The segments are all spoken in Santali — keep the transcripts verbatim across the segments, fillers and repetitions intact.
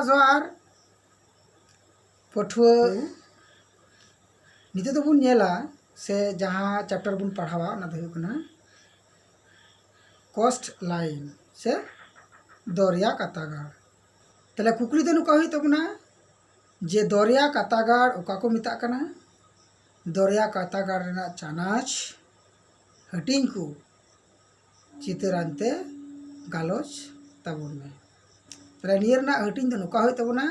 ᱡᱚᱦᱟᱨ ᱯᱟᱹᱴᱷᱩᱣᱟᱹ, ᱱᱤᱛᱚᱜ ᱫᱚᱵᱚᱱ ᱧᱮᱞᱟ ᱥᱮ ᱡᱟᱦᱟᱸ ᱪᱮᱯᱴᱟᱨ ᱵᱚᱱ ᱯᱟᱲᱦᱟᱣᱟ, ᱚᱱᱟ ᱫᱚ ᱦᱩᱭᱩᱜ ᱠᱟᱱᱟ ᱠᱳᱥᱴ ᱞᱟᱭᱤᱱ ᱥᱮ ᱫᱚᱨᱭᱟ ᱠᱟᱛᱟᱜᱟᱲ᱾ ᱛᱟᱦᱞᱮ ᱠᱩᱠᱞᱤ ᱫᱚ ᱱᱚᱝᱠᱟ ᱦᱩᱭᱩᱜ ᱛᱟᱵᱚᱱᱟ ᱡᱮ ᱫᱚᱨᱭᱟ ᱠᱟᱛᱟᱜᱟᱲ ᱚᱠᱟ ᱠᱚ ᱢᱮᱛᱟᱜ ᱠᱟᱱᱟ? ᱫᱚᱨᱭᱟ ᱠᱟᱛᱟᱜᱟᱲ ᱨᱮᱱᱟᱜ ᱪᱟᱱᱟᱪ, ᱦᱟᱹᱴᱤᱧ ᱠᱚ ᱪᱤᱛᱟᱹᱨ ᱟᱱᱛᱮ ᱜᱟᱞᱚᱪ ᱛᱟᱵᱚᱱ ᱢᱮ᱾ ᱛᱟᱦᱞᱮ ᱱᱤᱭᱟᱹ ᱨᱮᱱᱟᱜ ᱦᱟᱹᱴᱤᱧ ᱫᱚ ᱱᱚᱝᱠᱟ ᱦᱩᱭᱩᱜ ᱛᱟᱵᱚᱱᱟ,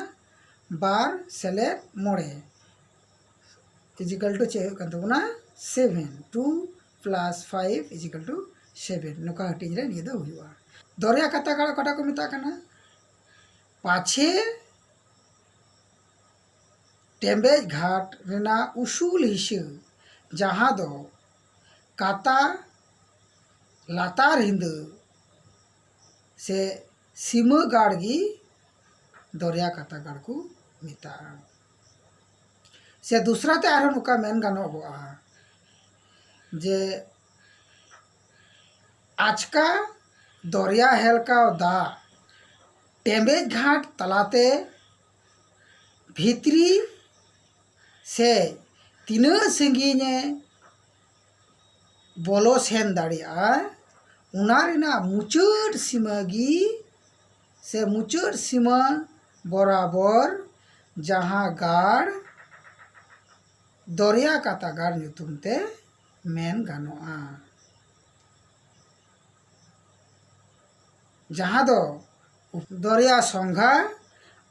ᱵᱟᱨ ᱥᱮᱞᱮᱫ ᱢᱚᱬᱮ ᱤᱡᱤᱠᱟᱞ ᱴᱩ ᱪᱮᱫ ᱦᱩᱭᱩᱜ ᱠᱟᱱ ᱛᱟᱵᱚᱱᱟ? Seven. Two plus five equal two seven. ᱱᱚᱝᱠᱟ ᱦᱟᱹᱴᱤᱧ ᱨᱮ ᱱᱤᱭᱟᱹ ᱫᱚ ᱦᱩᱭᱩᱜᱼᱟ᱾ ᱫᱚᱨᱭᱟ ᱠᱟᱛᱟᱜᱟᱲ ᱚᱠᱟᱴᱟᱜ ᱠᱚ ᱢᱮᱛᱟᱜ ᱠᱟᱱᱟ? ᱯᱟᱪᱷᱮ ᱴᱮᱢᱵᱮᱡ ᱜᱷᱟᱴ ᱨᱮᱱᱟᱜ ᱩᱥᱩᱞ ᱦᱤᱥᱟᱹ, ᱡᱟᱦᱟᱸ ᱫᱚ ᱠᱟᱛᱟ ᱞᱟᱛᱟᱨ ᱦᱤᱸᱫᱟᱹ ᱥᱮ ᱥᱤᱢᱟᱹ ᱜᱟᱲ ᱜᱮ ᱫᱚᱨᱭᱟ ᱠᱟᱛᱟᱜᱟᱲ ᱠᱚ ᱢᱮᱛᱟᱜᱼᱟ᱾ ᱥᱮ ᱫᱩᱥᱨᱟ ᱛᱮ ᱟᱨᱦᱚᱸ ᱱᱚᱝᱠᱟ ᱢᱮᱱ ᱜᱟᱱᱚᱜᱚᱜᱼᱟ ᱡᱮ ᱟᱪᱠᱟ ᱫᱚᱨᱭᱟ ᱦᱮᱞᱠᱟᱣ ᱫᱟᱜ ᱴᱮᱢᱵᱮᱡ ᱜᱷᱟᱴ ᱛᱟᱞᱟᱛᱮ ᱵᱷᱤᱛᱨᱤ ᱥᱮ ᱛᱤᱱᱟᱹᱜ ᱥᱟᱺᱜᱤᱧᱮ ᱵᱚᱞᱚ ᱥᱮᱱ ᱫᱟᱲᱮᱭᱟᱜᱼᱟ, ᱚᱱᱟ ᱨᱮᱱᱟᱜ ᱢᱩᱪᱟᱹᱫ ᱥᱤᱢᱟᱹ ᱜᱮ ᱥᱮ ᱢᱩᱪᱟᱹᱫ ᱥᱤᱢᱟᱹ ᱵᱚᱨᱟᱵᱚᱨ ᱡᱟᱦᱟᱸ ᱜᱟᱲ ᱫᱚᱨᱭᱟ ᱠᱟᱛᱟᱜᱟᱲ ᱧᱩᱛᱩᱢ ᱛᱮ ᱢᱮᱱ ᱜᱟᱱᱚᱜᱼᱟ, ᱡᱟᱦᱟᱸ ᱫᱚ ᱫᱚᱨᱭᱟ ᱥᱚᱝᱜᱷᱟ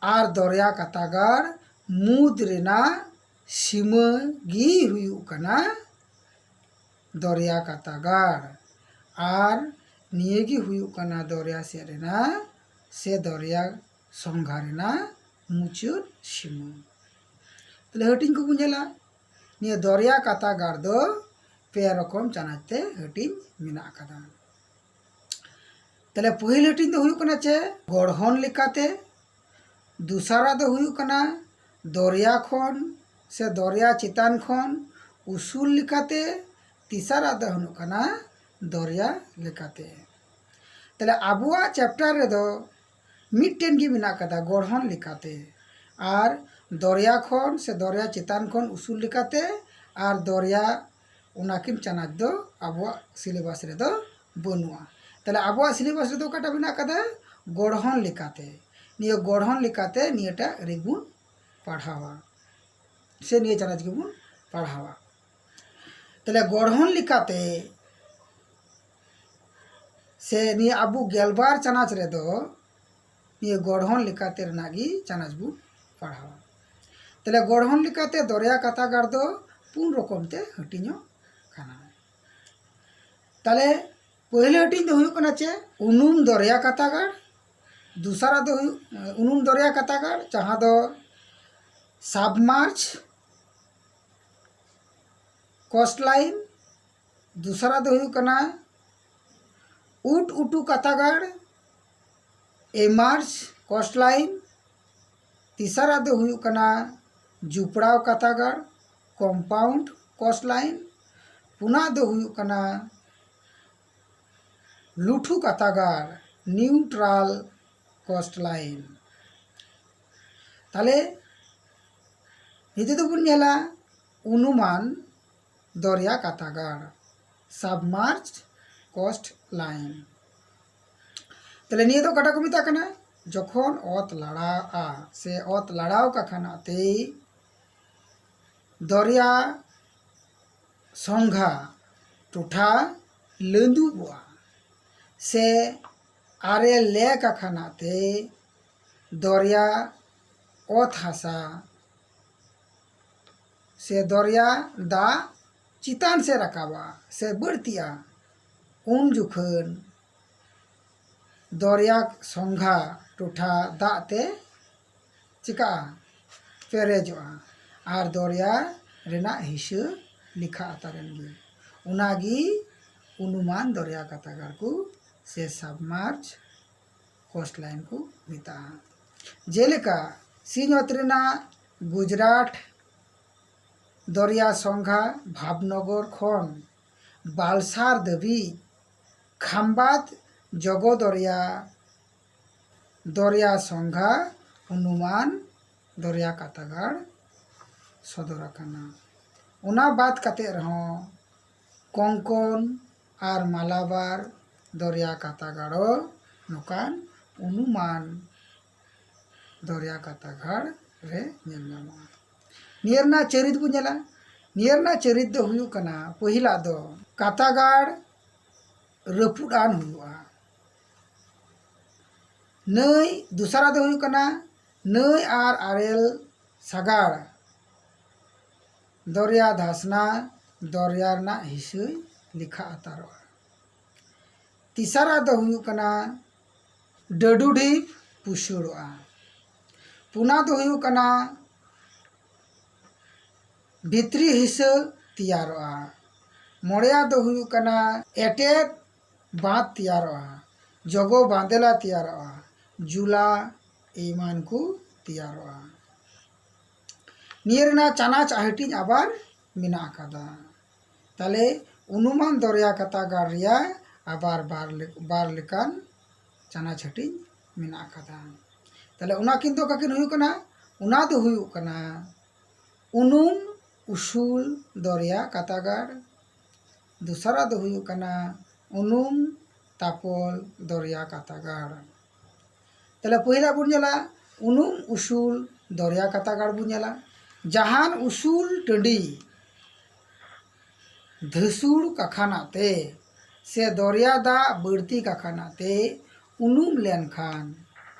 ᱟᱨ ᱫᱚᱨᱭᱟ ᱠᱟᱛᱟᱜᱟᱲ ᱢᱩᱫᱽ ᱨᱮᱱᱟᱜ ᱥᱤᱢᱟᱹ ᱜᱮ ᱦᱩᱭᱩᱜ ᱠᱟᱱᱟ ᱫᱚᱨᱭᱟ ᱠᱟᱛᱟᱜᱟᱲ᱾ ᱟᱨ ᱱᱤᱭᱟᱹ ᱜᱮ ᱦᱩᱭᱩᱜ ᱠᱟᱱᱟ ᱫᱚᱨᱭᱟ ᱥᱮᱫ ᱨᱮᱱᱟᱜ ᱥᱮ ᱫᱚᱨᱭᱟ ᱥᱚᱝᱜᱷᱟ ᱨᱮᱱᱟᱜ ᱢᱩᱪᱟᱹᱫ ᱥᱤᱢᱟᱹ᱾ ᱛᱟᱦᱞᱮ ᱦᱟᱹᱴᱤᱧ ᱠᱚᱵᱚᱱ ᱧᱮᱞᱟ᱾ ᱱᱤᱭᱟᱹ ᱫᱚᱨᱭᱟ ᱠᱟᱛᱟᱜᱟᱲ ᱫᱚ ᱯᱮ ᱨᱚᱠᱚᱢ ᱪᱟᱱᱟᱪ ᱛᱮ ᱦᱟᱹᱴᱤᱧ ᱢᱮᱱᱟᱜ ᱟᱠᱟᱫᱟ᱾ ᱛᱟᱦᱞᱮ ᱯᱟᱹᱦᱤᱞ ᱦᱟᱹᱴᱤᱧ ᱫᱚ ᱦᱩᱭᱩᱜ ᱠᱟᱱᱟ ᱪᱮ ᱜᱚᱲᱦᱚᱱ ᱞᱮᱠᱟᱛᱮ, ᱫᱚᱥᱟᱨᱟᱜ ᱫᱚ ᱦᱩᱭᱩᱜ ᱠᱟᱱᱟ ᱫᱚᱨᱭᱟ ᱠᱷᱚᱱ ᱥᱮ ᱫᱚᱨᱭᱟ ᱪᱮᱛᱟᱱ ᱠᱷᱚᱱ ᱩᱥᱩᱞ ᱞᱮᱠᱟᱛᱮ, ᱛᱮᱥᱟᱨᱟᱜ ᱫᱚ ᱦᱩᱭᱩᱜ ᱠᱟᱱᱟ ᱫᱚᱨᱭᱟ ᱞᱮᱠᱟᱛᱮ᱾ ᱛᱟᱦᱞᱮ ᱟᱵᱚᱣᱟᱜ ᱪᱮᱯᱴᱟᱨ ᱨᱮᱫᱚ ᱢᱤᱫᱴᱮᱱ ᱜᱮ ᱢᱮᱱᱟᱜ ᱠᱟᱫᱟ ᱜᱚᱲᱦᱚᱱ ᱞᱮᱠᱟᱛᱮ᱾ ᱟᱨ ᱫᱚᱨᱭᱟ ᱠᱷᱚᱱ ᱥᱮ ᱫᱚᱨᱭᱟ ᱪᱮᱛᱟᱱ ᱠᱷᱚᱱ ᱩᱥᱩᱞ ᱞᱮᱠᱟᱛᱮ ᱟᱨ ᱫᱚᱨᱭᱟ, ᱚᱱᱟᱠᱤᱱ ᱪᱟᱱᱟᱪ ᱫᱚ ᱟᱵᱚᱣᱟᱜ ᱥᱤᱞᱮᱵᱟᱥ ᱨᱮᱫᱚ ᱵᱟᱹᱱᱩᱜᱼᱟ᱾ ᱛᱟᱦᱞᱮ ᱟᱵᱚᱣᱟᱜ ᱥᱤᱞᱮᱵᱟᱥ ᱨᱮᱫᱚ ᱚᱠᱟᱴᱟᱜ ᱢᱮᱱᱟᱜ ᱠᱟᱫᱟ? ᱜᱚᱲᱦᱚᱱ ᱞᱮᱠᱟᱛᱮ᱾ ᱱᱤᱭᱟᱹ ᱜᱚᱲᱦᱚᱱ ᱞᱮᱠᱟᱛᱮ ᱱᱤᱭᱟᱹᱴᱟᱜ ᱨᱮᱵᱚᱱ ᱯᱟᱲᱦᱟᱣᱟ ᱥᱮ ᱱᱤᱭᱟᱹ ᱪᱟᱱᱟᱪ ᱜᱮᱵᱚᱱ ᱯᱟᱲᱦᱟᱣᱟ᱾ ᱛᱟᱦᱞᱮ ᱜᱚᱲᱦᱚᱱ ᱞᱮᱠᱟᱛᱮ ᱥᱮ ᱱᱤᱭᱟᱹ ᱟᱵᱚ ᱜᱮᱞᱵᱟᱨ ᱪᱟᱱᱟᱪ ᱨᱮᱫᱚ ᱱᱤᱭᱟᱹ ᱜᱚᱲᱦᱚᱱ ᱞᱮᱠᱟᱛᱮ ᱨᱮᱱᱟᱜ ᱜᱮ ᱪᱟᱱᱟᱪ ᱵᱚᱱ ᱯᱟᱲᱦᱟᱣᱟ᱾ ᱛᱟᱦᱞᱮ ᱜᱚᱲᱦᱚᱱ ᱞᱮᱠᱟᱛᱮ ᱫᱚᱨᱭᱟ ᱠᱟᱛᱷᱟᱜᱟᱲ ᱫᱚ ᱯᱩᱱ ᱨᱚᱠᱚᱢ ᱛᱮ ᱦᱟᱹᱴᱤᱧᱚᱜ ᱠᱟᱱᱟ᱾ ᱛᱟᱦᱞᱮ ᱯᱳᱭᱞᱳ ᱦᱟᱹᱴᱤᱧ ᱫᱚ ᱦᱩᱭᱩᱜ ᱠᱟᱱᱟ ᱪᱮᱫ? ᱩᱱᱩᱢ ᱫᱚᱨᱭᱟ ᱠᱟᱛᱷᱟᱜᱟᱲ᱾ ᱫᱚᱥᱟᱨᱟᱜ ᱫᱚ ᱦᱩᱭᱩᱜ ᱩᱱᱩᱢ ᱫᱚᱨᱭᱟ ᱠᱟᱛᱷᱟᱜᱟᱲ, ᱡᱟᱦᱟᱸ ᱫᱚ submerged coastline᱾ ᱫᱚᱥᱟᱨᱟᱜ ᱫᱚ ᱦᱩᱭᱩᱜ ᱠᱟᱱᱟ ᱩᱴ ᱩᱴᱩ ᱠᱟᱛᱷᱟᱜᱟᱲ, immerged coastline᱾ ᱛᱮᱥᱟᱨᱟᱜ ᱫᱚ ᱦᱩᱭᱩᱜ ᱠᱟᱱᱟ ᱡᱩᱯᱲᱟᱣ ᱠᱟᱛᱷᱟᱜᱟᱲ, compound coastline᱾ ᱯᱩᱱᱟᱜ ᱫᱚ ᱦᱩᱭᱩᱜ ᱠᱟᱱᱟ ᱞᱩᱴᱷᱩ ᱠᱟᱛᱷᱟᱜᱟᱲ, neutral coastline᱾ ᱛᱟᱦᱞᱮ ᱱᱤᱛᱚᱜ ᱫᱚᱵᱚᱱ ᱧᱮᱞᱟ ᱩᱱᱩᱢᱟᱱ ᱫᱚᱨᱭᱟ ᱠᱟᱛᱷᱟᱜᱟᱲ, submerged coastline᱾ ᱛᱟᱦᱞᱮ ᱱᱤᱭᱟᱹ ᱫᱚ ᱚᱠᱟᱴᱟᱜ ᱠᱚ ᱢᱮᱛᱟᱜ ᱠᱟᱱᱟ? ᱡᱚᱠᱷᱚᱱ ᱚᱛ ᱞᱟᱲᱟᱜᱼᱟ ᱥᱮ ᱚᱛ ᱞᱟᱲᱟᱣ ᱠᱟᱠᱷᱟᱱᱟᱜ ᱛᱮ ᱫᱚᱨᱭᱟ ᱥᱚᱝᱜᱷᱟ ᱴᱚᱴᱷᱟ ᱞᱟᱹᱫᱩᱵᱚᱜᱼᱟ ᱥᱮ ᱟᱨᱮᱞ ᱞᱮ ᱠᱟᱠᱷᱟᱱᱟᱜ ᱛᱮ ᱫᱚᱨᱭᱟ ᱚᱛ ᱦᱟᱥᱟ ᱥᱮ ᱫᱚᱨᱭᱟ ᱫᱟᱜ ᱪᱮᱛᱟᱱ ᱥᱮᱫ ᱨᱟᱠᱟᱵᱟ ᱥᱮ ᱵᱟᱹᱲᱛᱤᱜᱼᱟ, ᱩᱱ ᱡᱚᱠᱷᱚᱱ ᱫᱚᱨᱭᱟ ᱥᱚᱝᱜᱷᱟ ᱴᱚᱴᱷᱟ ᱫᱟᱜ ᱛᱮ ᱪᱤᱠᱟᱹᱜᱼᱟ? ᱯᱮᱨᱮᱡᱚᱜᱼᱟ᱾ ᱟᱨ ᱫᱚᱨᱭᱟ ᱨᱮᱱᱟᱜ ᱦᱤᱥᱟᱹ ᱞᱮᱠᱷᱟᱜᱼᱟ ᱛᱟᱨᱮᱱ ᱜᱮ᱾ ᱚᱱᱟᱜᱮ ᱚᱱᱩᱢᱟᱱ ᱫᱚᱨᱭᱟ ᱠᱟᱛᱷᱟᱜᱟᱲ ᱠᱚ ᱥᱮ submerged coastline ᱠᱚ ᱢᱮᱛᱟᱜᱼᱟ᱾ ᱡᱮᱞᱮᱠᱟ ᱥᱤᱧᱚᱛ ᱨᱮᱱᱟᱜ ᱜᱩᱡᱽᱨᱟᱴ ᱫᱚᱨᱭᱟ ᱥᱚᱝᱜᱷᱟ ᱵᱷᱟᱵᱽᱱᱚᱜᱚᱨ ᱠᱷᱚᱱ ᱵᱟᱞᱥᱟᱨ ᱫᱷᱟᱹᱵᱤᱡ ᱠᱷᱟᱢᱵᱟᱛ ᱡᱚᱜᱚ ᱫᱚᱨᱭᱟ ᱫᱚᱨᱭᱟ ᱥᱚᱝᱜᱷᱟ ᱚᱱᱩᱢᱟᱱ ᱫᱚᱨᱭᱟ ᱠᱟᱛᱟᱜᱟᱲ ᱥᱚᱫᱚᱨ ᱟᱠᱟᱱᱟ᱾ ᱚᱱᱟ ᱵᱟᱫ ᱠᱟᱛᱮ ᱨᱮᱦᱚᱸ ᱠᱚᱝᱠᱚᱱ ᱟᱨ ᱢᱟᱞᱟᱵᱟᱨ ᱫᱚᱨᱭᱟ ᱠᱟᱛᱟᱜᱟᱲ ᱦᱚᱸ ᱱᱚᱝᱠᱟᱱ ᱚᱱᱩᱢᱟᱱ ᱫᱚᱨᱭᱟ ᱠᱟᱛᱟᱜᱟᱲ ᱨᱮ ᱧᱮᱞ ᱧᱟᱢᱚᱜᱼᱟ᱾ ᱱᱤᱭᱟᱹ ᱨᱮᱱᱟᱜ ᱪᱟᱹᱨᱤᱛ ᱵᱚᱱ ᱧᱮᱞᱟ᱾ ᱱᱤᱭᱟᱹ ᱨᱮᱱᱟᱜ ᱪᱟᱹᱨᱤᱛ ᱫᱚ ᱦᱩᱭᱩᱜ ᱠᱟᱱᱟ, ᱯᱚᱦᱤᱞᱟ ᱫᱚ ᱠᱟᱛᱟᱜᱟᱲ ᱨᱟᱹᱯᱩᱫ ᱟᱱ ᱦᱩᱭᱩᱜᱼᱟ᱾ ᱱᱟᱹᱭ, ᱫᱚᱥᱟᱨᱟᱜ ᱫᱚ ᱦᱩᱭᱩᱜ ᱠᱟᱱᱟ ᱱᱟᱹᱭ ᱟᱨ ᱟᱨᱮᱞ ᱥᱟᱜᱟᱲ ᱫᱚᱨᱭᱟ ᱫᱷᱟᱥᱱᱟ ᱫᱚᱨᱭᱟ ᱨᱮᱱᱟᱜ ᱦᱤᱥᱟᱹᱭ ᱞᱮᱠᱷᱟ ᱦᱟᱛᱟᱨᱚᱜᱼᱟ᱾ ᱛᱮᱥᱟᱨᱟᱜ ᱫᱚ ᱦᱩᱭᱩᱜ ᱠᱟᱱᱟ ᱰᱟᱹᱰᱩ ᱰᱷᱤᱯ ᱯᱩᱥᱟᱹᱲᱚᱜᱼᱟ᱾ ᱯᱩᱱᱟ ᱫᱚ ᱦᱩᱭᱩᱜ ᱠᱟᱱᱟ ᱵᱷᱤᱛᱨᱤ ᱦᱤᱥᱟᱹ ᱛᱮᱭᱟᱨᱚᱜᱼᱟ᱾ ᱢᱚᱬᱮᱭᱟᱜ ᱫᱚ ᱦᱩᱭᱩᱜ ᱠᱟᱱᱟ ᱮᱴᱮᱫ ᱵᱟᱸᱫᱽ ᱛᱮᱭᱟᱨᱚᱜᱼᱟ, ᱡᱚᱜᱚ ᱵᱟᱸᱫᱮᱞᱟ ᱛᱮᱭᱟᱨᱚᱜᱼᱟ, ᱡᱩᱞᱟ ᱮᱢᱟᱱ ᱠᱚ ᱛᱮᱭᱟᱨᱚᱜᱼᱟ᱾ ᱱᱤᱭᱟᱹ ᱨᱮᱱᱟᱜ ᱪᱟᱱᱟᱪ ᱦᱟᱹᱴᱤᱧ ᱟᱵᱟᱨ ᱢᱮᱱᱟᱜ ᱟᱠᱟᱫᱟ᱾ ᱛᱟᱦᱞᱮ ᱚᱱᱩᱢᱟᱱ ᱫᱚᱨᱭᱟ ᱠᱟᱛᱟᱜᱟᱲ ᱨᱮᱭᱟᱜ ᱟᱵᱟᱨ ᱵᱟᱨ ᱞᱮ-, ᱵᱟᱨ ᱞᱮᱠᱟᱱ ᱪᱟᱱᱟᱪ ᱦᱟᱹᱴᱤᱧ ᱢᱮᱱᱟᱜ ᱟᱠᱟᱫᱟ᱾ ᱛᱟᱦᱞᱮ ᱚᱱᱟ ᱠᱤᱱ ᱫᱚ ᱚᱠᱟ ᱠᱤᱱ ᱦᱩᱭᱩᱜ ᱠᱟᱱᱟ? ᱚᱱᱟ ᱫᱚ ᱦᱩᱭᱩᱜ ᱠᱟᱱᱟ ᱩᱱᱩᱢ ᱩᱥᱩᱞ ᱫᱚᱨᱭᱟ ᱠᱟᱛᱟᱜᱟᱲ᱾ ᱫᱚᱥᱟᱨᱟᱜ ᱫᱚ ᱦᱩᱭᱩᱜ ᱠᱟᱱᱟ ᱩᱱᱩᱢ ᱛᱟᱯᱚᱞ ᱫᱚᱨᱭᱟ ᱠᱟᱛᱟᱜᱟᱲ᱾ ᱛᱟᱦᱞᱮ ᱯᱟᱹᱦᱤᱞᱟᱜ ᱵᱚᱱ ᱧᱮᱞᱟ, ᱩᱱᱩᱢ ᱩᱥᱩᱞ ᱫᱚᱨᱭᱟ ᱠᱟᱛᱟᱜᱟᱲ ᱵᱚᱱ ᱧᱮᱞᱟ᱾ ᱡᱟᱦᱟᱱ ᱩᱥᱩᱞ ᱴᱟᱺᱰᱤ ᱫᱷᱟᱹᱥᱩᱲ ᱠᱟᱠᱷᱟᱱᱟᱜ ᱛᱮ ᱥᱮ ᱫᱚᱨᱭᱟ ᱫᱟᱜ ᱵᱟᱹᱲᱛᱤ ᱠᱟᱠᱷᱟᱱᱟᱜ ᱛᱮ ᱩᱱᱩᱢ ᱞᱮᱱᱠᱷᱟᱱ,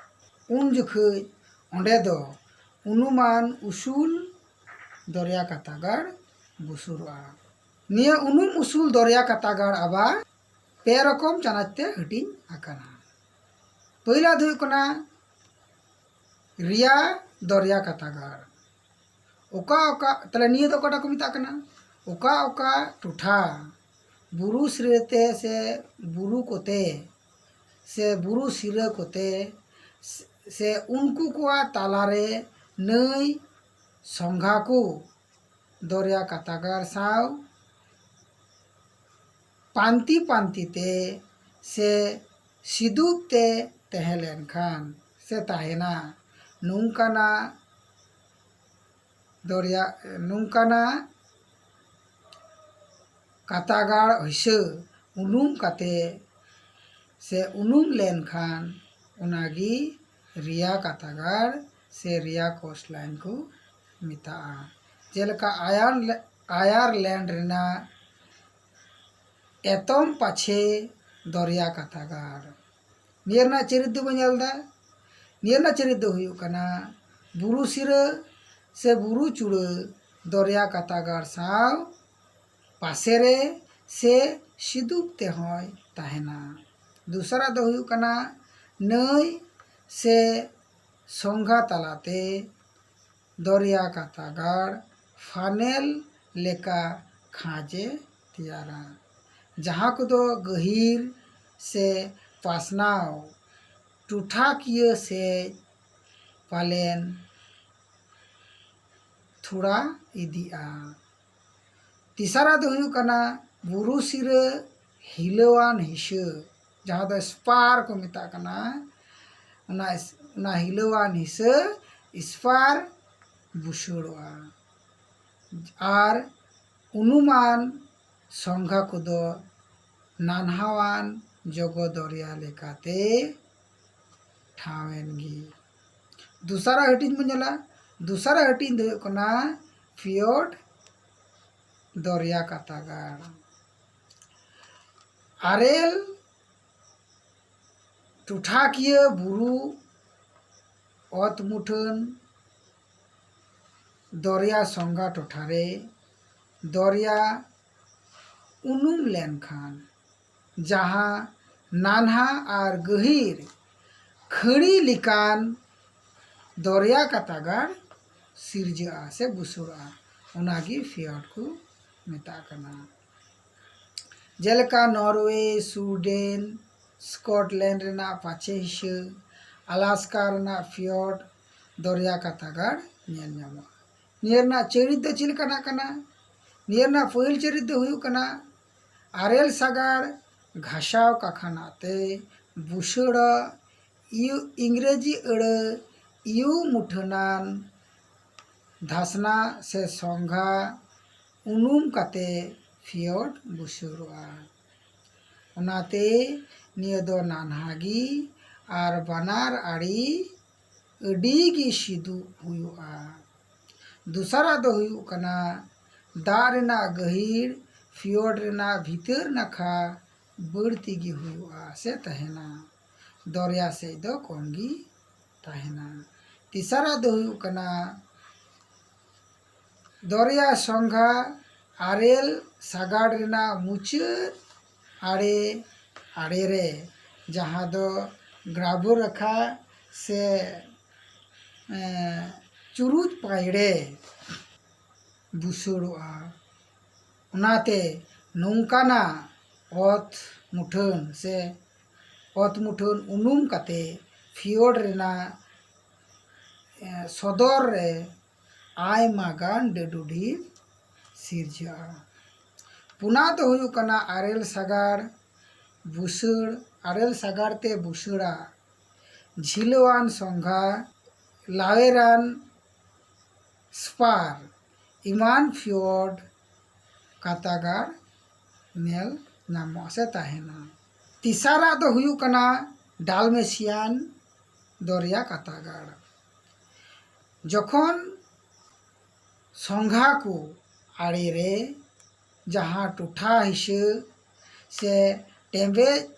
ᱩᱱ ᱡᱚᱠᱷᱟᱹᱡ ᱚᱸᱰᱮ ᱫᱚ ᱩᱱᱩᱢᱟᱱ ᱩᱥᱩᱞ ᱫᱚᱨᱭᱟ ᱠᱟᱛᱟᱜᱟᱲ ᱵᱩᱥᱩᱨᱚᱜᱼᱟ᱾ ᱱᱤᱭᱟᱹ ᱩᱱᱩᱢ ᱩᱥᱩᱞ ᱫᱚᱨᱭᱟ ᱠᱟᱛᱟᱜᱟᱲ ᱟᱵᱟᱨ ᱯᱮ ᱨᱚᱠᱚᱢ ᱪᱟᱱᱟᱪ ᱛᱮ ᱦᱟᱹᱴᱤᱧ ᱟᱠᱟᱱᱟ᱾ ᱯᱳᱭᱞᱟ ᱫᱚ ᱦᱩᱭᱩᱜ ᱠᱟᱱᱟ ᱨᱮᱭᱟ ᱫᱚᱨᱭᱟ ᱠᱟᱛᱟᱜᱟᱲ᱾ ᱚᱠᱟ ᱚᱠᱟ, ᱛᱟᱦᱞᱮ ᱱᱤᱭᱟᱹ ᱫᱚ ᱚᱠᱟᱴᱟᱜ ᱠᱚ ᱢᱮᱛᱟᱜ ᱠᱟᱱᱟ? ᱚᱠᱟ ᱚᱠᱟ ᱴᱚᱴᱷᱟ ᱵᱩᱨᱩ ᱥᱤᱨᱟᱹᱛᱮ ᱥᱮ ᱵᱩᱨᱩ ᱠᱚᱛᱮ ᱥᱮ ᱵᱩᱨᱩ ᱥᱤᱨᱟᱹ ᱠᱚᱛᱮ ᱥᱮ ᱩᱱᱠᱩ ᱠᱚᱣᱟᱜ ᱛᱟᱞᱟᱨᱮ ᱱᱟᱹᱭ ᱥᱚᱸᱜᱷᱟ ᱠᱚ ᱫᱚᱨᱭᱟ ᱠᱟᱛᱟᱜᱟᱲ ᱥᱟᱶ ᱯᱟᱱᱛᱤ ᱯᱟᱱᱛᱤ ᱛᱮ ᱥᱮ ᱥᱤᱫᱩᱯ ᱛᱮ ᱛᱟᱦᱮᱸ ᱞᱮᱱᱠᱷᱟᱱ ᱥᱮ ᱛᱟᱦᱮᱱᱟ, ᱱᱚᱝᱠᱟᱱᱟᱜ ᱫᱚᱨᱭᱟ, ᱱᱚᱝᱠᱟᱱᱟᱜ ᱠᱟᱛᱟᱜᱟᱲ ᱦᱤᱥᱟᱹ ᱩᱱᱩᱢ ᱠᱟᱛᱮ ᱥᱮ ᱩᱱᱩᱢ ᱞᱮᱱᱠᱷᱟᱱ ᱚᱱᱟᱜᱮ ᱨᱤᱭᱟ ᱠᱟᱛᱟᱜᱟᱲ ᱥᱮ ᱨᱤᱭᱟ ᱠᱳᱥᱴ ᱞᱟᱭᱤᱱ ᱠᱚ ᱢᱮᱛᱟᱜᱼᱟ᱾ ᱡᱮᱞᱮᱠᱟ ᱟᱭᱟᱨ-, ᱟᱭᱟᱨᱞᱮᱱᱰ ᱨᱮᱱᱟᱜ ᱮᱛᱚᱢ ᱯᱟᱪᱷᱮ ᱫᱚᱨᱭᱟ ᱠᱟᱛᱟᱜᱟᱲ᱾ ᱱᱤᱭᱟᱹ ᱨᱮᱱᱟᱜ ᱪᱟᱹᱨᱤᱛ ᱫᱚᱵᱚᱱ ᱧᱮᱞ ᱮᱫᱟ᱾ ᱱᱤᱭᱟᱹ ᱨᱮᱱᱟᱜ ᱪᱟᱹᱨᱤᱛ ᱫᱚ ᱦᱩᱭᱩᱜ ᱠᱟᱱᱟ ᱵᱩᱨᱩ ᱥᱤᱨᱟᱹ ᱥᱮ ᱵᱩᱨᱩ ᱪᱩᱲᱟᱹ ᱫᱚᱨᱭᱟ ᱠᱟᱛᱟᱜᱟᱲ ᱥᱟᱶ ᱯᱟᱥᱮᱨᱮ ᱥᱮ ᱥᱤᱫᱩᱯ ᱛᱮᱦᱚᱸᱭ ᱛᱟᱦᱮᱱᱟ᱾ ᱫᱚᱥᱟᱨᱟᱜ ᱫᱚ ᱦᱩᱭᱩᱜ ᱠᱟᱱᱟ ᱱᱟᱹᱭ ᱥᱮ ᱥᱚᱝᱜᱷᱟ ᱛᱟᱞᱟᱛᱮ ᱫᱚᱨᱭᱟ ᱠᱟᱛᱟᱜᱟᱲ ᱯᱷᱟᱱᱮᱞ ᱞᱮᱠᱟ ᱠᱷᱟᱸᱡᱮ ᱛᱮᱭᱟᱨᱟ, ᱡᱟᱦᱟᱸ ᱠᱚᱫᱚ ᱜᱟᱹᱦᱤᱨ ᱥᱮ ᱯᱟᱥᱱᱟᱣ ᱴᱚᱴᱷᱟᱠᱤᱭᱟᱹ ᱥᱮᱡ ᱯᱟᱞᱮᱱ ᱛᱷᱚᱲᱟ ᱤᱫᱤᱜᱼᱟ᱾ ᱛᱮᱥᱟᱨᱟᱜ ᱫᱚ ᱦᱩᱭᱩᱜ ᱠᱟᱱᱟ ᱵᱩᱨᱩ ᱥᱤᱨᱟᱹ ᱦᱤᱞᱟᱹᱣᱟᱱ ᱦᱤᱥᱟᱹ, ᱡᱟᱦᱟᱸ ᱫᱚ ᱥᱯᱟᱨ ᱠᱚ ᱢᱮᱛᱟᱜ ᱠᱟᱱᱟ, ᱚᱱᱟ, ᱚᱱᱟ ᱦᱤᱞᱟᱹᱣᱟᱱ ᱦᱤᱥᱟᱹ ᱥᱯᱟᱨ ᱵᱩᱥᱟᱹᱲᱚᱜᱼᱟ᱾ ᱟᱨ ᱩᱱᱩᱢᱟᱱ ᱥᱚᱝᱜᱷᱟ ᱠᱚᱫᱚ ᱱᱟᱱᱦᱟᱣᱟᱱ ᱡᱚᱜᱚ ᱫᱚᱨᱭᱟ ᱞᱮᱠᱟᱛᱮ ᱴᱷᱟᱶ ᱮᱱ ᱜᱮ᱾ ᱫᱚᱥᱟᱨᱟᱜ ᱦᱟᱹᱴᱤᱧ ᱵᱚᱱ ᱧᱮᱞᱟ᱾ ᱫᱚᱥᱟᱨᱟᱜ ᱦᱟᱹᱴᱤᱧ ᱫᱚ ᱦᱩᱭᱩᱜ ᱠᱟᱱᱟ ᱯᱷᱤᱭᱚᱰ ᱫᱚᱨᱭᱟ ᱠᱟᱛᱟᱜᱟᱲ᱾ ᱟᱨᱮᱞ ᱴᱚᱴᱷᱟᱠᱤᱭᱟᱹ ᱵᱩᱨᱩ ᱚᱛ ᱢᱩᱴᱷᱟᱹᱱ ᱫᱚᱨᱭᱟ ᱥᱚᱝᱜᱷᱟ ᱴᱚᱴᱷᱟᱨᱮ ᱫᱚᱨᱭᱟ ᱩᱱᱩᱢ ᱞᱮᱱᱠᱷᱟᱱ ᱡᱟᱦᱟᱸ ᱱᱟᱱᱦᱟ ᱟᱨ ᱜᱟᱹᱦᱤᱨ ᱠᱷᱟᱹᱲᱤ ᱞᱮᱠᱟᱱ ᱫᱚᱨᱭᱟ ᱠᱟᱛᱟᱜᱟᱲ ᱥᱤᱨᱡᱟᱹᱜᱼᱟ ᱥᱮ ᱵᱩᱥᱟᱹᱲᱚᱜᱼᱟ, ᱚᱱᱟᱜᱮ ᱯᱷᱤᱭᱚᱰ ᱠᱚ ᱢᱮᱛᱟᱜ ᱠᱟᱱᱟ᱾ ᱡᱮᱞᱮᱠᱟ ᱱᱚᱨᱣᱮ, ᱥᱩᱭᱰᱮᱱ, ᱥᱠᱚᱴᱞᱮᱱᱰ ᱨᱮᱱᱟᱜ ᱯᱟᱪᱮ ᱦᱤᱥᱟᱹ, ᱟᱞᱟᱥᱠᱟ ᱨᱮᱱᱟᱜ ᱯᱷᱤᱭᱚᱰ ᱫᱚᱨᱭᱟ ᱠᱟᱛᱟᱜᱟᱲ ᱧᱮᱞ ᱧᱟᱢᱚᱜᱼᱟ᱾ ᱱᱤᱭᱟᱹ ᱨᱮᱱᱟᱜ ᱪᱟᱹᱨᱤᱛ ᱫᱚ ᱪᱮᱫ ᱞᱮᱠᱟᱱᱟᱜ ᱠᱟᱱᱟ? ᱱᱤᱭᱟᱹ ᱨᱮᱱᱟᱜ ᱯᱟᱹᱦᱤᱞ ᱪᱟᱹᱨᱤᱛ ᱫᱚ ᱦᱩᱭᱩᱜ ᱠᱟᱱᱟ ᱟᱨᱮᱞ ᱥᱟᱜᱟᱲ ᱜᱷᱟᱥᱟᱣ ᱠᱟᱠᱷᱟᱱᱟᱜ ᱛᱮ ᱵᱩᱥᱟᱹᱲᱟ ᱤᱭᱩ ᱤᱝᱨᱮᱡᱤ ᱟᱹᱲᱟᱹ ᱤᱭᱩ ᱢᱩᱴᱷᱟᱹᱱᱟᱱ ᱫᱷᱟᱥᱱᱟ ᱥᱮ ᱥᱚᱝᱜᱷᱟ ᱩᱱᱩᱢ ᱠᱟᱛᱮ ᱯᱷᱤᱭᱚᱰ ᱵᱩᱥᱟᱹᱲᱚᱜᱼᱟ᱾ ᱚᱱᱟᱛᱮ ᱱᱤᱭᱟᱹ ᱫᱚ ᱱᱟᱱᱦᱟ ᱜᱮ ᱟᱨ ᱵᱟᱱᱟᱨ ᱟᱲᱮ ᱟᱹᱰᱤ ᱜᱮ ᱥᱤᱫᱩᱯ ᱦᱩᱭᱩᱜᱼᱟ᱾ ᱫᱚᱥᱟᱨᱟᱜ ᱫᱚ ᱦᱩᱭᱩᱜ ᱠᱟᱱᱟ ᱫᱟᱜ ᱨᱮᱱᱟᱜ ᱜᱟᱹᱦᱤᱨ ᱯᱷᱤᱭᱚᱰ ᱨᱮᱱᱟᱜ ᱵᱷᱤᱛᱟᱹᱨ ᱱᱟᱠᱷᱟ ᱵᱟᱹᱲᱛᱤ ᱜᱮ ᱦᱩᱭᱩᱜᱼᱟ ᱥᱮ ᱛᱟᱦᱮᱱᱟ, ᱫᱚᱨᱭᱟ ᱥᱮᱫ ᱫᱚ ᱠᱚᱢ ᱜᱮ ᱛᱟᱦᱮᱱᱟ᱾ ᱛᱮᱥᱟᱨᱟᱜ ᱫᱚ ᱦᱩᱭᱩᱜ ᱠᱟᱱᱟ ᱫᱚᱨᱭᱟ ᱥᱚᱝᱜᱷᱟ ᱟᱨᱮᱞ ᱥᱟᱜᱟᱲ ᱨᱮᱱᱟᱜ ᱢᱩᱪᱟᱹᱫ ᱟᱲᱮ ᱟᱲᱮ ᱨᱮ, ᱡᱟᱦᱟᱸ ᱫᱚ ᱜᱨᱟᱵᱚ ᱨᱮᱠᱷᱟ ᱥᱮ ᱮᱸ, ᱪᱩᱨᱩᱡ ᱯᱟᱭᱲᱮ ᱵᱩᱥᱟᱹᱲᱚᱜᱼᱟ᱾ ᱚᱱᱟᱛᱮ ᱱᱚᱝᱠᱟᱱᱟᱜ ᱚᱛ ᱢᱩᱴᱷᱟᱹᱱ ᱥᱮ ᱚᱛ ᱢᱩᱴᱷᱟᱹᱱ ᱩᱱᱩᱢ ᱠᱟᱛᱮ ᱯᱷᱤᱭᱚᱰ ᱨᱮᱱᱟᱜ ᱮᱸ, ᱥᱚᱫᱚᱨ ᱨᱮ ᱟᱭᱢᱟ ᱜᱟᱱ ᱰᱟᱹᱰᱩᱰᱤ ᱥᱤᱨᱡᱟᱹᱜᱼᱟ᱾ ᱯᱩᱱᱟᱜ ᱫᱚ ᱦᱩᱭᱩᱜ ᱠᱟᱱᱟ ᱟᱨᱮᱞ ᱥᱟᱜᱟᱲ ᱵᱩᱥᱟᱹᱲ, ᱟᱨᱮᱞ ᱥᱟᱜᱟᱲ ᱛᱮ ᱵᱩᱥᱟᱹᱲᱟ ᱡᱷᱤᱞᱟᱹᱣᱟᱱ ᱥᱚᱝᱜᱷᱟ, ᱞᱟᱣᱮᱨᱟᱱ ᱥᱯᱟᱨ ᱮᱢᱟᱱ ᱯᱷᱤᱭᱚᱰ ᱠᱟᱛᱟᱜᱟᱲ ᱧᱮᱞ ᱧᱟᱢᱚᱜᱼᱟ ᱥᱮ ᱛᱟᱦᱮᱱᱟ᱾ ᱛᱮᱥᱟᱨᱟᱜ ᱫᱚ ᱦᱩᱭᱩᱜ ᱠᱟᱱᱟ ᱰᱟᱞᱢᱮᱥᱤᱭᱟᱱ ᱫᱚᱨᱭᱟ ᱠᱟᱛᱟᱜᱟᱲ᱾ ᱡᱚᱠᱷᱚᱱ ᱥᱚᱝᱜᱷᱟ ᱠᱚ ᱟᱲᱮ ᱨᱮ ᱡᱟᱦᱟᱸ ᱴᱚᱴᱷᱟ ᱦᱤᱥᱟᱹ ᱥᱮ ᱴᱮᱸᱵᱮᱡ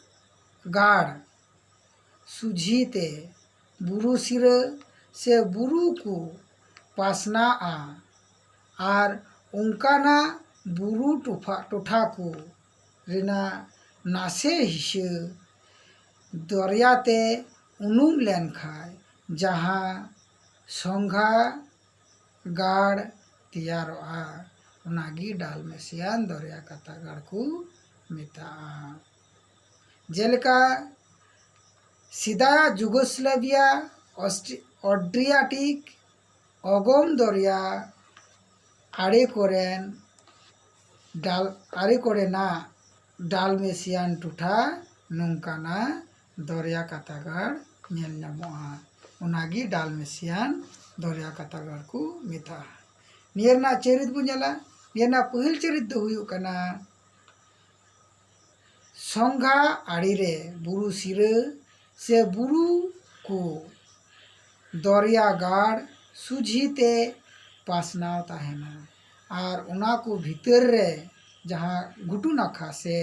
ᱜᱟᱲ ᱥᱩᱡᱷᱤ ᱛᱮ ᱵᱩᱨᱩ ᱥᱤᱨᱟᱹ ᱥᱮ ᱵᱩᱨᱩ ᱠᱚ ᱯᱟᱥᱱᱟᱜᱼᱟ ᱟᱨ ᱚᱱᱠᱟᱱᱟᱜ ᱵᱩᱨᱩ ᱴᱚᱯᱷᱟ-, ᱴᱚᱴᱷᱟ ᱠᱚ ᱨᱮᱱᱟᱜ ᱱᱟᱥᱮ ᱦᱤᱥᱟᱹ ᱫᱚᱨᱭᱟ ᱛᱮ ᱩᱱᱩᱢ ᱞᱮᱱᱠᱷᱟᱱ ᱡᱟᱦᱟᱸ ᱥᱚᱝᱜᱷᱟ ᱜᱟᱲ ᱛᱮᱭᱟᱨᱚᱜᱼᱟ, ᱚᱱᱟᱜᱮ ᱰᱟᱞᱢᱮᱥᱤᱭᱟᱱ ᱫᱚᱨᱭᱟ ᱠᱟᱛᱟᱜᱟᱲ ᱠᱚ ᱢᱮᱛᱟᱜᱼᱟ᱾ ᱡᱮᱞᱮᱠᱟ ᱥᱮᱫᱟᱭᱟᱜ ᱡᱩᱜᱳᱥᱞᱟᱵᱷᱤᱭᱟ, ᱚᱥᱴ-, ᱚᱰᱨᱤᱭᱟᱴᱤᱠ, ᱚᱜᱚᱢ ᱫᱚᱨᱭᱟ ᱟᱲᱮ ᱠᱚᱨᱮᱱ ᱰᱟᱞ-, ᱟᱲᱮ ᱠᱚᱨᱮᱱᱟᱜ ᱰᱟᱞᱢᱮᱥᱤᱭᱟᱱ ᱴᱚᱴᱷᱟ ᱱᱚᱝᱠᱟᱱᱟᱜ ᱫᱚᱨᱭᱟ ᱠᱟᱛᱟᱜᱟᱲ ᱧᱮᱞ ᱧᱟᱢᱚᱜᱼᱟ᱾ ᱚᱱᱟᱜᱮ ᱰᱟᱞᱢᱮᱥᱤᱭᱟᱱ ᱫᱚᱨᱭᱟ ᱠᱟᱛᱟ ᱜᱟᱲ ᱠᱚ ᱢᱮᱛᱟᱜᱼᱟ᱾ ᱱᱤᱭᱟᱹ ᱨᱮᱱᱟᱜ ᱪᱚᱨᱤᱛ ᱵᱚᱱ ᱧᱮᱞᱟ᱾ ᱱᱤᱭᱟᱹ ᱨᱮᱱᱟᱜ ᱯᱟᱹᱦᱤᱞ ᱪᱚᱨᱤᱛ ᱫᱚ ᱦᱩᱭᱩᱜ ᱠᱟᱱᱟ, ᱥᱚᱝᱜᱷᱟ ᱟᱲᱮ ᱨᱮ ᱵᱩᱨᱩ ᱥᱤᱨᱟᱹ ᱥᱮ ᱵᱩᱨᱩ ᱠᱚ ᱫᱚᱨᱭᱟ ᱜᱟᱲ ᱥᱩᱡᱷᱤ ᱛᱮ ᱯᱟᱥᱱᱟᱣ ᱛᱟᱦᱮᱱᱟ, ᱟᱨ ᱚᱱᱟ ᱠᱚ ᱵᱷᱤᱛᱟᱹᱨ ᱨᱮ ᱡᱟᱦᱟᱸ ᱜᱷᱩᱴᱩ ᱱᱟᱠᱷᱟ ᱥᱮ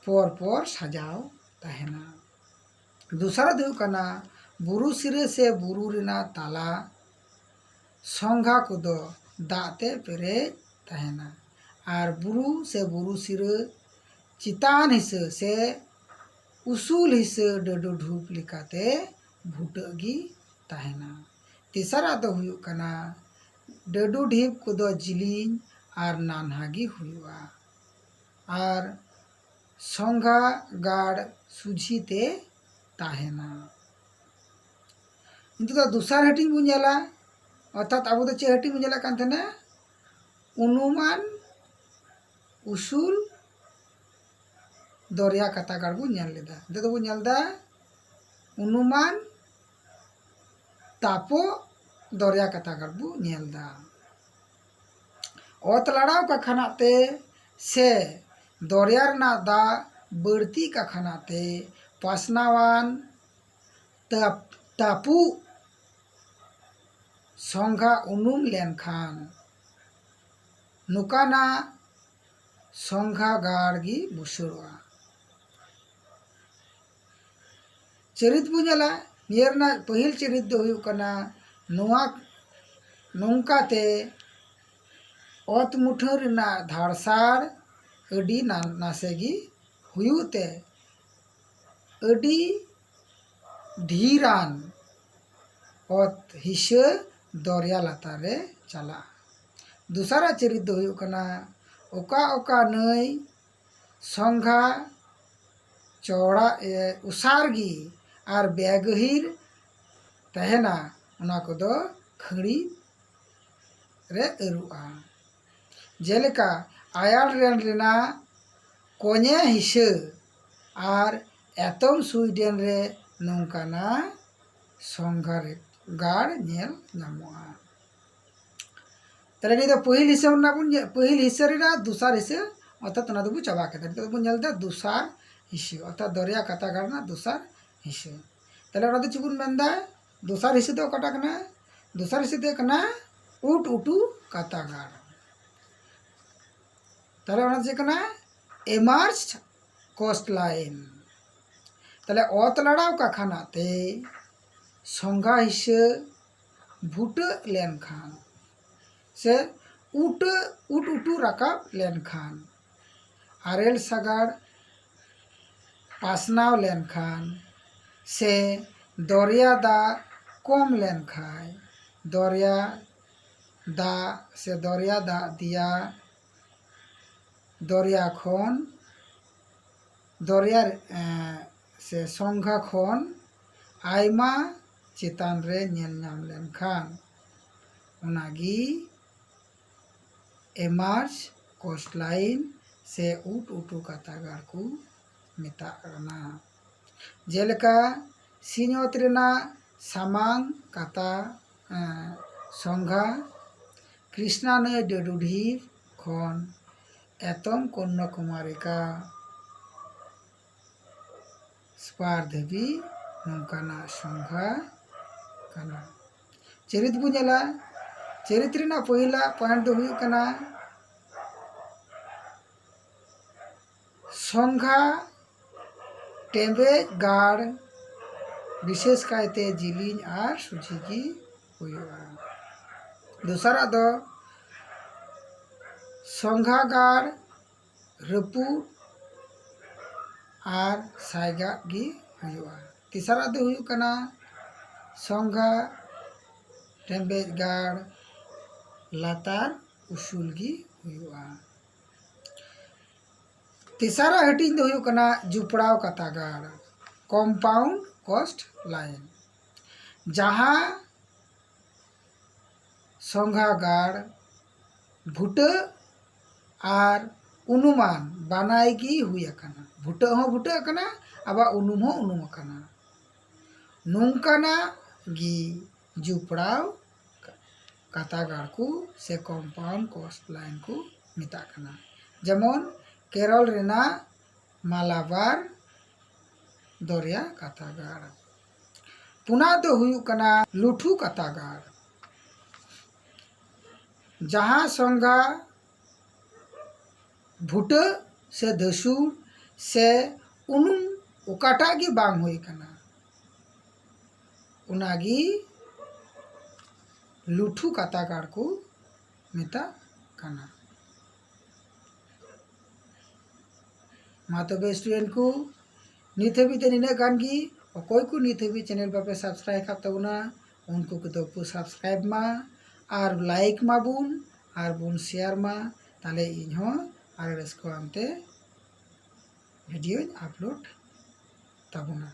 ᱯᱚᱨ ᱯᱚᱨ ᱥᱟᱡᱟᱣ ᱛᱟᱦᱮᱱᱟ᱾ ᱫᱚᱥᱟᱨᱟᱜ ᱫᱚ ᱦᱩᱭᱩᱜ ᱠᱟᱱᱟ, ᱵᱩᱨᱩ ᱥᱤᱨᱟᱹ ᱥᱮ ᱵᱩᱨᱩ ᱨᱮᱱᱟᱜ ᱛᱟᱞᱟ ᱥᱚᱝᱜᱷᱟ ᱠᱚᱫᱚ ᱫᱟᱜ ᱛᱮ ᱯᱮᱨᱮᱡ ᱛᱟᱦᱮᱱᱟ, ᱟᱨ ᱵᱩᱨᱩ ᱥᱮ ᱵᱩᱨᱩ ᱥᱤᱨᱟᱹ ᱪᱮᱛᱟᱱ ᱦᱤᱥᱟᱹ ᱥᱮ ᱩᱥᱩᱞ ᱦᱤᱥᱟᱹ ᱰᱟᱹᱰᱩ ᱰᱷᱩᱯ ᱞᱮᱠᱟᱛᱮ ᱵᱷᱩᱴᱟᱹᱜ ᱜᱮ ᱛᱟᱦᱮᱱᱟ᱾ ᱛᱮᱥᱟᱨᱟᱜ ᱫᱚ ᱦᱩᱭᱩᱜ ᱠᱟᱱᱟ, ᱰᱟᱹᱰᱩ ᱰᱷᱤᱯ ᱠᱚᱫᱚ ᱡᱤᱞᱤᱧ ᱟᱨ ᱱᱟᱱᱦᱟ ᱜᱮ ᱦᱩᱭᱩᱜᱼᱟ, ᱟᱨ ᱥᱚᱝᱜᱷᱟ ᱜᱟᱲ ᱥᱩᱡᱷᱤ ᱛᱮ ᱛᱟᱦᱮᱱᱟ᱾ ᱱᱤᱛᱚᱜ ᱫᱚ ᱫᱚᱥᱟᱨ ᱦᱟᱹᱴᱤᱧ ᱵᱚᱱ ᱧᱮᱞᱟ, ᱚᱨᱛᱷᱟᱛ ᱟᱵᱚ ᱫᱚ ᱪᱮᱫ ᱦᱟᱹᱴᱤᱧ ᱵᱚᱱ ᱧᱮᱞᱮᱫ ᱠᱟᱱ ᱛᱟᱦᱮᱱᱟ? ᱩᱱᱩᱢᱟᱱ ᱩᱥᱩᱞ ᱫᱚᱨᱭᱟ ᱠᱟᱛᱟ ᱜᱟᱲ ᱵᱚᱱ ᱧᱮᱞ ᱞᱮᱫᱟ᱾ ᱱᱤᱛᱚᱜ ᱫᱚᱵᱚᱱ ᱧᱮᱞ ᱮᱫᱟ ᱩᱱᱩᱢᱟᱱ ᱛᱟᱯᱚ ᱫᱚᱨᱭᱟ ᱠᱟᱛᱟ ᱜᱟᱲ ᱵᱚᱱ ᱧᱮᱞ ᱮᱫᱟ᱾ ᱚᱛ ᱞᱟᱲᱟᱣ ᱠᱟᱠᱷᱟᱱᱟᱜ ᱛᱮ ᱥᱮ ᱫᱚᱨᱭᱟ ᱨᱮᱱᱟᱜ ᱫᱟᱜ ᱵᱟᱹᱲᱛᱤ ᱠᱟᱠᱷᱟᱱᱟᱜ ᱛᱮ ᱯᱟᱥᱱᱟᱣᱟᱱ ᱛᱟᱯ-, ᱛᱟᱹᱯᱩᱜ ᱥᱚᱝᱜᱷᱟ ᱩᱱᱩᱢ ᱞᱮᱱᱠᱷᱟᱱ ᱱᱚᱝᱠᱟᱱᱟᱜ ᱥᱚᱝᱜᱷᱟ ᱜᱟᱲ ᱜᱮ ᱵᱩᱥᱟᱹᱲᱚᱜᱼᱟ᱾ ᱪᱚᱨᱤᱛ ᱵᱚ ᱧᱮᱞᱟ, ᱱᱤᱭᱟᱹ ᱨᱮᱱᱟᱜ ᱯᱟᱹᱦᱤᱞ ᱪᱚᱨᱤᱛ ᱫᱚ ᱦᱩᱭᱩᱜ ᱠᱟᱱᱟ, ᱱᱚᱣᱟ ᱱᱚᱝᱠᱟᱛᱮ ᱚᱛ ᱢᱩᱴᱷᱟᱹᱱ ᱨᱮᱱᱟᱜ ᱫᱷᱟᱲᱥᱟᱲ ᱟᱹᱰᱤ ᱱᱟ-, ᱱᱟᱥᱮ ᱜᱮ ᱦᱩᱭᱩᱜ ᱛᱮ ᱟᱹᱰᱤ ᱰᱷᱤᱨᱟᱱ ᱚᱛ ᱦᱤᱥᱟᱹ ᱫᱚᱨᱭᱟ ᱞᱟᱛᱟᱨ ᱨᱮ ᱪᱟᱞᱟᱜᱼᱟ᱾ ᱫᱚᱥᱟᱨᱟᱜ ᱪᱚᱨᱤᱛ ᱫᱚ ᱦᱩᱭᱩᱜ ᱠᱟᱱᱟ, ᱚᱠᱟ ᱚᱠᱟ ᱱᱟᱹᱭ ᱥᱚᱝᱜᱷᱟ ᱪᱚᱣᱲᱟ, ᱮ, ᱩᱥᱟᱨ ᱜᱮ ᱟᱨ ᱵᱮᱜᱟᱹᱦᱤᱨ ᱛᱟᱦᱮᱱᱟ, ᱚᱱᱟ ᱠᱚᱫᱚ ᱠᱷᱟᱹᱲᱤ ᱨᱮ ᱟᱹᱨᱩᱜᱼᱟ᱾ ᱡᱮᱞᱮᱠᱟ ᱟᱭᱟᱨᱞᱮᱱᱰ ᱨᱮᱱᱟᱜ ᱠᱚᱧᱮ ᱦᱤᱥᱟᱹ ᱟᱨ ᱮᱛᱚᱢ ᱥᱩᱭᱰᱮᱱ ᱨᱮ ᱱᱚᱝᱠᱟᱱᱟᱜ ᱥᱚᱝᱜᱷᱟ ᱨᱮ ᱜᱟᱲ ᱧᱮᱞ ᱧᱟᱢᱚᱜᱼᱟ᱾ ᱛᱟᱦᱞᱮ ᱱᱤᱭᱟᱹ ᱫᱚ ᱯᱟᱹᱦᱤᱞ ᱦᱤᱥᱟᱹ ᱨᱮᱱᱟᱜ ᱵᱚᱱ ᱧᱮ-, ᱯᱟᱹᱦᱤᱞ ᱦᱤᱥᱟᱹ ᱨᱮᱱᱟᱜ ᱫᱚᱥᱟᱨ ᱦᱤᱥᱟᱹ, ᱚᱨᱛᱷᱟᱛ ᱚᱱᱟ ᱫᱚᱵᱚᱱ ᱪᱟᱵᱟ ᱠᱮᱫᱟ᱾ ᱱᱤᱛᱚᱜ ᱫᱚᱵᱚᱱ ᱧᱮᱞ ᱮᱫᱟ ᱫᱚᱥᱟᱨ ᱦᱤᱥᱟᱹ, ᱚᱨᱛᱷᱟᱛ ᱫᱚᱨᱭᱟ ᱠᱟᱛᱟ ᱜᱟᱲ ᱨᱮᱱᱟᱜ ᱫᱚᱥᱟᱨ ᱦᱤᱥᱟᱹ᱾ ᱛᱟᱦᱞᱮ ᱚᱱᱟ ᱫᱚ ᱪᱮᱫ ᱵᱚᱱ ᱢᱮᱱᱫᱟ? ᱫᱚᱥᱟᱨ ᱦᱤᱥᱟᱹ ᱫᱚ ᱚᱠᱟᱴᱟᱜ ᱠᱟᱱᱟ? ᱫᱚᱥᱟᱨ ᱦᱤᱥᱟᱹ ᱫᱚ ᱦᱩᱭᱩᱜ ᱠᱟᱱᱟ ᱩᱴ ᱩᱴᱩ ᱠᱟᱛᱟ ᱜᱟᱲ᱾ ᱛᱟᱦᱞᱮ ᱚᱱᱟ ᱫᱚ ᱪᱮᱫ ᱠᱟᱱᱟ? Emerged coastline᱾ ᱛᱟᱦᱞᱮ ᱚᱛ ᱞᱟᱲᱟᱣ ᱠᱟᱠᱷᱟᱱᱟᱜ ᱛᱮ ᱥᱚᱸᱜᱷᱟ ᱦᱤᱥᱟᱹ ᱵᱷᱩᱴᱟᱹᱜ ᱞᱮᱱᱠᱷᱟᱱ ᱥᱮ ᱩᱴᱟᱹ ᱩᱴ ᱩᱴᱩ ᱨᱟᱠᱟᱵ ᱞᱮᱱᱠᱷᱟᱱ, ᱟᱨᱮᱞ ᱥᱟᱜᱟᱲ ᱯᱟᱥᱱᱟᱣ ᱞᱮᱱᱠᱷᱟᱱ ᱥᱮ ᱫᱚᱨᱭᱟ ᱫᱟᱜ ᱠᱚᱢ ᱞᱮᱱᱠᱷᱟᱱ, ᱫᱚᱨᱭᱟ ᱫᱟᱜ ᱥᱮ ᱫᱚᱨᱭᱟ ᱫᱟᱜ ᱫᱤᱭᱟ ᱫᱚᱨᱭᱟ ᱠᱷᱚᱱ, ᱫᱚᱨᱭᱟ ᱨᱮ, ᱮᱸ, ᱥᱮ ᱥᱚᱸᱜᱷᱟ ᱠᱷᱚᱱ ᱟᱭᱢᱟ ᱪᱮᱛᱟᱱ ᱨᱮ ᱧᱮᱞ ᱧᱟᱢ ᱞᱮᱱᱠᱷᱟᱱ, ᱚᱱᱟᱜᱮ emerged coastline ᱥᱮ ᱩᱴ ᱩᱴᱩ ᱠᱟᱛᱟ ᱜᱟᱲ ᱠᱚ ᱢᱮᱛᱟᱜ ᱠᱟᱱᱟ᱾ ᱡᱮᱞᱮᱠᱟ ᱥᱤᱧᱚᱛ ᱨᱮᱱᱟᱜ ᱥᱟᱢᱟᱝ ᱠᱟᱛᱟ, ᱮᱸ, ᱥᱚᱸᱜᱷᱟ, ᱠᱨᱤᱥᱱᱟ ᱱᱟᱹᱭ ᱰᱟᱹᱰᱩ ᱰᱷᱤᱯ ᱠᱷᱚᱱ ᱮᱛᱚᱢ ᱠᱚᱱᱱᱟᱠᱩᱢᱟᱨᱤᱠᱟ ᱥᱯᱟᱨ ᱫᱷᱟᱹᱵᱤᱡ ᱱᱚᱝᱠᱟᱱᱟᱜ ᱥᱚᱸᱜᱷᱟ ᱠᱟᱱᱟ᱾ ᱪᱟᱹᱨᱤᱛ ᱵᱚᱱ ᱧᱮᱞᱟ, ᱪᱟᱹᱨᱤᱛ ᱨᱮᱱᱟᱜ ᱯᱚᱭᱞᱟ point ᱫᱚ ᱦᱩᱭᱩᱜ ᱠᱟᱱᱟ ᱥᱚᱸᱜᱷᱟ ᱴᱮᱢᱵᱮᱡ ᱜᱟᱲ ᱵᱤᱥᱮᱥ ᱠᱟᱭᱛᱮ ᱡᱤᱞᱤᱧ ᱟᱨ ᱥᱚᱡᱷᱮ ᱜᱮ ᱦᱩᱭᱩᱜᱼᱟ᱾ ᱫᱚᱥᱟᱨᱟᱜ ᱫᱚ ᱥᱚᱸᱜᱷᱟ ᱜᱟᱲ ᱨᱟᱹᱯᱩᱫ ᱟᱨ ᱥᱟᱭᱜᱟᱫ ᱜᱮ ᱦᱩᱭᱩᱜᱼᱟ᱾ ᱛᱮᱥᱟᱨᱟᱜ ᱫᱚ ᱦᱩᱭᱩᱜ ᱠᱟᱱᱟ ᱥᱚᱸᱜᱷᱟ ᱴᱮᱢᱵᱮᱡ ᱜᱟᱲ ᱞᱟᱛᱟᱨ ᱩᱥᱩᱞ ᱜᱮ ᱦᱩᱭᱩᱜᱼᱟ᱾ ᱛᱮᱥᱟᱨᱟᱜ ᱦᱟᱹᱴᱤᱧ ᱫᱚ ᱦᱩᱭᱩᱜ ᱠᱟᱱᱟ ᱡᱩᱯᱲᱟᱣ ᱠᱟᱛᱟ ᱜᱟᱲ, compound coastline, ᱡᱟᱦᱟᱸ ᱥᱚᱸᱜᱷᱟ ᱜᱟᱲ ᱵᱷᱩᱴᱟᱹᱜ ᱟᱨ ᱩᱱᱩᱢᱟᱱ ᱵᱟᱱᱟᱭ ᱜᱮ ᱦᱩᱭ ᱟᱠᱟᱱᱟ᱾ ᱵᱷᱩᱴᱟᱹᱜ ᱦᱚᱸ ᱵᱷᱩᱴᱟᱹᱜ ᱟᱠᱟᱱᱟ, ᱟᱵᱟᱨ ᱩᱱᱩᱢ ᱦᱚᱸ ᱩᱱᱩᱢ ᱟᱠᱟᱱᱟ᱾ ᱱᱚᱝᱠᱟᱱᱟᱜ ᱜᱮ ᱡᱩᱯᱲᱟᱣ ᱠᱟᱛᱷᱟ ᱜᱟᱲ ᱠᱚ ᱥᱮ compound coastline ᱠᱚ ᱢᱮᱛᱟᱜ ᱠᱟᱱᱟ᱾ ᱡᱮᱢᱚᱱ ᱠᱮᱨᱚᱞ ᱨᱮᱱᱟᱜ ᱢᱟᱞᱟᱵᱟᱨ ᱫᱚᱨᱭᱟ ᱠᱟᱛᱷᱟ ᱜᱟᱲ᱾ ᱯᱩᱱᱟᱜ ᱫᱚ ᱦᱩᱭᱩᱜ ᱠᱟᱱᱟ ᱞᱩᱴᱷᱩ ᱠᱟᱛᱷᱟ ᱜᱟᱲ, ᱡᱟᱦᱟᱸ ᱥᱚᱸᱜᱷᱟ ᱵᱷᱩᱴᱟᱹᱜ ᱥᱮ ᱫᱷᱟᱹᱥᱩᱲ ᱥᱮ ᱩᱱᱩᱢ ᱚᱠᱟᱴᱟᱜ ᱜᱮ ᱵᱟᱝ ᱦᱩᱭ ᱠᱟᱱᱟ, ᱚᱱᱟᱜᱮ ᱞᱩᱴᱷᱩ ᱠᱟᱛᱷᱟ ᱜᱟᱲ ᱠᱚ ᱢᱮᱛᱟᱜ ᱠᱟᱱᱟ᱾ ᱢᱟ ᱛᱚᱵᱮ student ᱠᱚ, ᱱᱤᱛ ᱦᱟᱹᱵᱤᱡ ᱫᱚ ᱱᱤᱱᱟᱹᱜ ᱜᱟᱱ ᱜᱮ᱾ ᱚᱠᱚᱭ ᱠᱚ ᱱᱤᱛ ᱦᱟᱹᱵᱤᱡ channel ᱵᱟᱯᱮ subscribe ᱟᱠᱟᱫ ᱛᱟᱵᱚᱱᱟ, ᱩᱱᱠᱩ ᱠᱚᱫᱚ ᱠᱚ subscribe ᱢᱟ ᱟᱨ like ᱢᱟᱵᱚᱱ ᱟᱨ ᱵᱚᱱ share ᱢᱟ, ᱛᱟᱦᱞᱮ ᱤᱧ ᱦᱚᱸ ᱟᱨᱚ ᱨᱟᱹᱥᱠᱟᱹ ᱟᱱᱛᱮ videoᱧ upload ᱛᱟᱵᱚᱱᱟ᱾